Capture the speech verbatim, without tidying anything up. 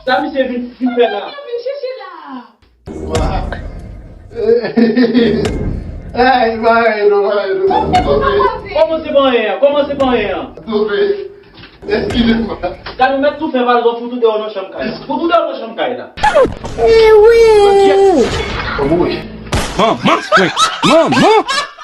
Sa misye vin, vin fè la? Vin chèche la. Ay, mare nou, mare nou. Kòman se pa anyen an? Kòman se pa anyen an? Sove. Eskize mwen. Gade, ou mèt tou fè valiz ou fout ou deyò nan chanm kay la. Fout ou deyò nan chanm kay la. Manman! Manman!